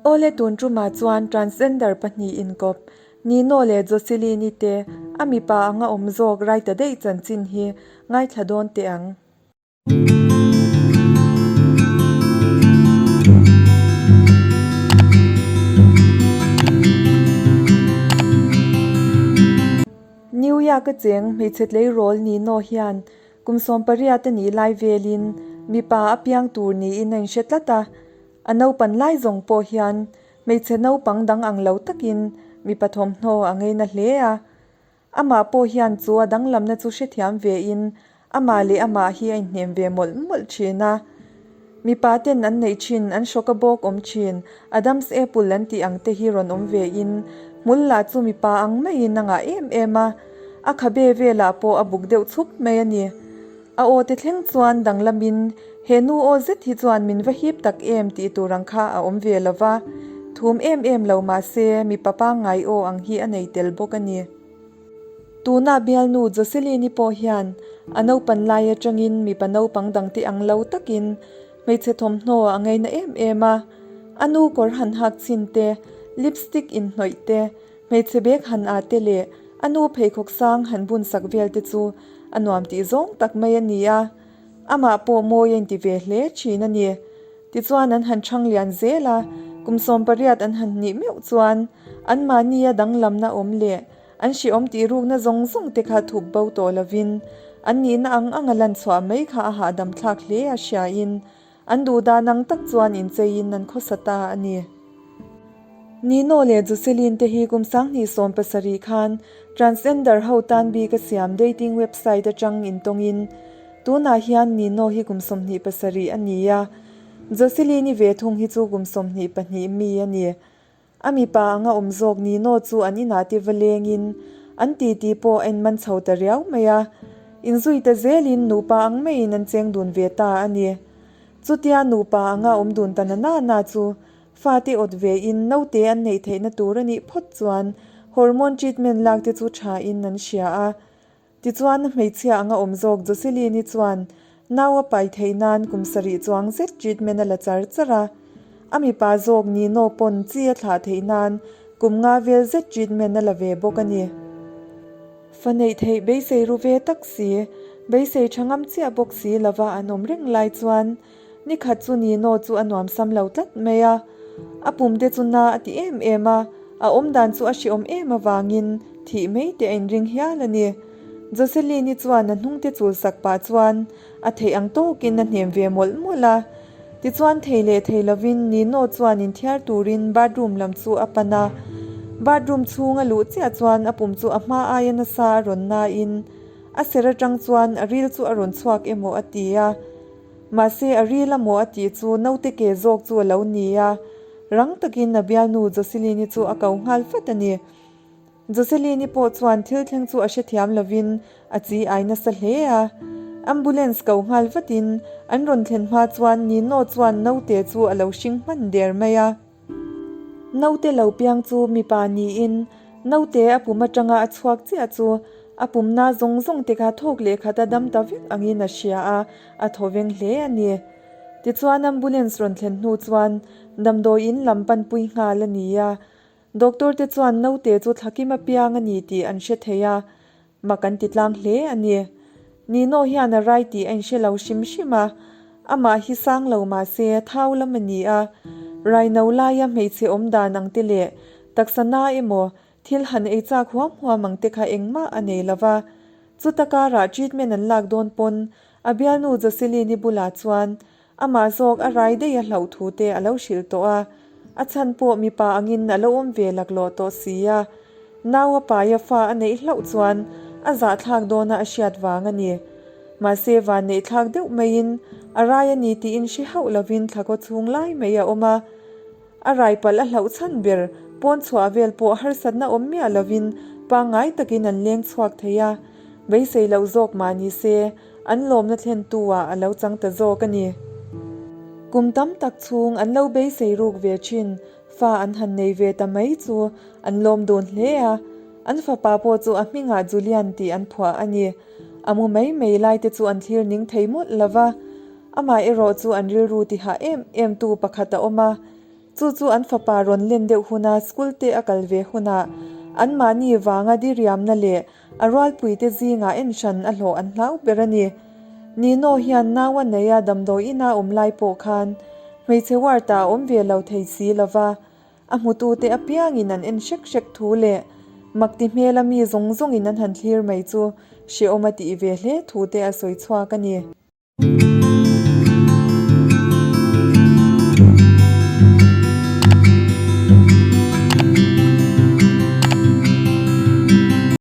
Awle tun tumah chuan transgender pahnih inkawp Nino leh Jocelyn-i te a mipa anga awm zawk rai ta daih chanchin hi ngaithla dawn teh ang. New York-a cheng hmeichhe tleirawl Nino hian kum 18 a nih lai velin mipa a piang tur niin a inhre tlat a. A naupan lai zawng pawh hian hmeichhe naupang dang ang lo takin mipa thawmhnaw a ngeina hle a. Amah pawh hian chu a danglamna chu hrethiam vein amah leh amah hi a inhnem ve mawlh mawlh thin a. Mipa ten an neih thin, an hrawk a bawk awm thin, Adam's apple an tih ang te hi rawn awm vein hmul lah chu mipa ang maiin a ngah em em a, a khabe velah pawh a buk deuh chhup mai a ni. A aw te thleng chuan danglamin he nu aw zet hi chuan min va hip tak em tih tur ang kha a awm ve lo va, thum em em lo mah se mipa pangngai aw ang hi a nei tel bawk a ni. Tuna bialnu Jocelyn-i pawh hian a naupan lai atangin mipa naupang dangte ang lo takin hmeichhe thawmhnaw a ngaina em em a, a nu kawr han hak chhin te, lipstick inhnawih te, Hmeichhe bag han ah te leh a nu pheikhawk sang han bun sak vel te chu a nuam tih zawng tak mai a ni a, amah pawh mawi a inti ve hle thin a ni. Tichuan an han chhang lian zel a, kum 18 an han hnih meuh chuan anmahnia danglamna awm leh an hrehawm tih rukna zawng zawng te kha thup bo tawh lovin an nihna ang anga lan chhuah mai kha a hahdam thlak hle a hriain An duh dan ang tak chuan incheiin an khawsa ta a ni. Nino leh Jocelyn te hi kum 2017 khan transgender ho tan bik a siam dating website atang intawngin tunah hian Nino hi kum 27 a ni a, Jocelyn-i ve thung hi chu kum 22 mi a ni. A mipa anga awm zawk Nino chu an inah te va lengin an titi pawh a inman chho ta riau mai a, inzui ta zelin nupa ang maiin an cheng dun ve ta a ni. Chutia nupa anga awm dun ta na na na chu fate awt vein naute an neih theihna tur a nih phawt chuan hormone treatment lak te chu thain an hria a. Tichuan, hmeichhia anga awm zawk Jocelyn-i chuan nau a pai theih nan kum sarih chuang zet treatment a la char char a. A mipa zawk Nino pawn chi a thlah theih nan kum nga vel zet treatment a la ve bawk a ni. Fa neih theih beisei ru ve tak si, beisei tha ngam chiah bawk si lova an awm reng lai chuan Ni khat chu Nino chu a nuam sam lo tlat mai a, a pum te chu na a ti em em a, a awm dan chu a hreawm em avangin thih mai te a inring hial a ni. Jocelyn-i chuan a hnung te chul sak pah chuan a theih ang tawkin a hnem ve mawlh mawlh a. Tichuan thei leh thei lovin Nino chuan inthiar turin bathroom lam chu a pan a, bathroom chhung a luh chiah chuan a pum chu a hma aia nasa a rawn nain a ser atang chuan a ril chu a rawn chhuak emaw a ti a. Mahse a ril a maw a tih chu naute ke zawk chu a lo ni a, rang takin a bialnu Jocelyn-i chu a ko nghal vat a ni. Jocelyn-i pawh chuan thil thleng chu a hrethiam lovin a chi ai nasa hle a. Ambulance ko nghal vatin an rawn thlen hma chuan Nino chuan naute chu a lo hring hman der mai a. Naute lo piang chu mipa niin naute a pum atanga a chhuak chiah chu a pumna zawng zawng te kha thawk leh khat a dam ta vek angin a hria a, a thaw veng hle a ni. Tichuan ambulance rawn thlen hnu chuan damdawi in lam panpui nghal a ni a, doctor te chuan naute chu thlakim a piang a ni tih an hre thei a, Mak an ti tlang hle a ni. Nino hian a rai tih a inhre lo hrim hrim a, amah hi sang lo mah se thau lam a ni a. Raino laia hmeichhe awm dan ang te leh taksa na emaw thil han ei chak huam huam ang te kha engmah a nei lo va. Chuta karah treatment an lak dawn pawn a bialnu Jocelyn-i bulah chuan Amah zawk a rai daih a hlauh thu te a lo hrilh tawh a, a chhan pawh mipa angin a lo awm ve laklawh tawh si a. Nau a paia fa a neih hlauh chuan a zahthlak dawna a hriat vang a ni. Mahse van neih thlak deuh maiin a rai a ni tiin hre hauh lovin thlakaw chhung lai mai a awm a. A rai palh a hlauh chhan ber pawn chhuah vel pawh harsatna awm miah lovin pangngai takin an leng chhuak thei a, beisei loh zawk mah ni se An lawmna thlentu ah a lo chang ta zawk a ni. Kum tam tak chhung an lo beisei ruk ve thin, fa an han nei ve ta mai chu an lawm dun hle a. An fapa pawh chu a hmingah Julian tih an phuah a ni. A mu mai mai lai te chu an thlir ning thei mawlh lo va. Amah erawh chu an rilru tihah em em tu pakhat a awm a. Chu chu an fapa rawn len deuh huna school te a kal ve hunah anmahni vanga diriamna leh a rualpuite zingah en hran a hlawh an hlau ber a ni. Nino hian nau a nei a damdawi ina awm lai pawh khan hmeichhe ward ah a awm ve lo thei si lova, a hmutute apiangin an en hrek hrek thu leh makti hmela mi zawng zawngin an han thlir mai chu hrehawm a tih ve hle thu te a sawi chhuak a ni.